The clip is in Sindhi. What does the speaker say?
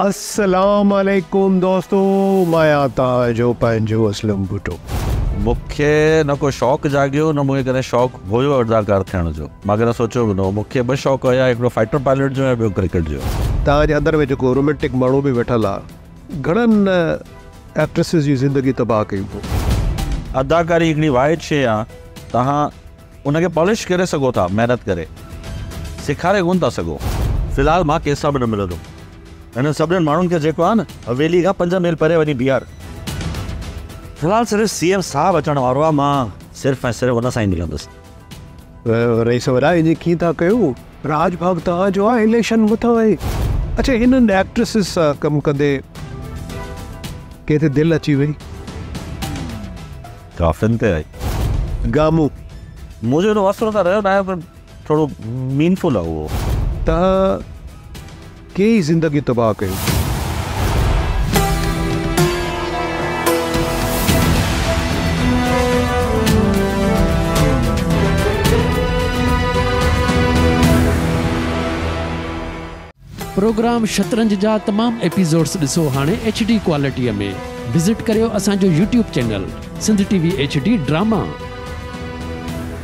السلام عليڪم دوستو مان آهيان توهان جو پنهنجو اسلم ڀٽو. مون کي نه ڪو شوق جاڳيو نه مون کي ڪڏهن شوق هيو اداڪار ٿيڻ جو مان ڪڏهن سوچيو به نه هو مون کي ٻه شوق هيا هڪڙو فائٽر پائلٽ جو ۽ ٻيو ڪرڪيٽ جو. توهان جي اندر ۾ جيڪو رومينٽڪ ماڻهو به ويٺل آ گهڻن ايڪٽريسز جي زندگي تباهه ڪئي اٿو. اداڪاري هڪڙي واحد شيء آ توهان ان کي پالش ڪري سگهو ٿا محنت ڪري سيکاري ڪونه ٿا سگهو. في الحال مان ڪنهن سان به نه ملندم. هنن سڀني ماڻهن کي جيڪو آهي نه حويلي کان 5 ميل پري وڃي بيهار. في الحال صرف سي ايم صاحب اچڻ وارو آهي مان صرف ۽ صرف ان سان ئي ملندس. رئيس وڏا ائين ڪيئن ٿا ڪيو راڄ ڀاڳ توهان جو آهي اليڪشن مٿان آهي. اڇا هنن ايڪٽريسز سان ڪم ڪندي ڪنهن تي دل اچي وئي؟ ڪافين تي آئي. گامون. منهنجو ايڏو واسطو ته رهيو ناهي پر ٿورو مينفل آهي اهو. توهان ڪيئي زندگيون تباهه ڪيون. پروگرام شطرنج جا تمام ايپيسوڊس ڏسو هاڻي ايڇ ڊي ڪوالٽيء ۾ وزٽ ڪريو اسان جو YouTube channel Sindh T V H D drama.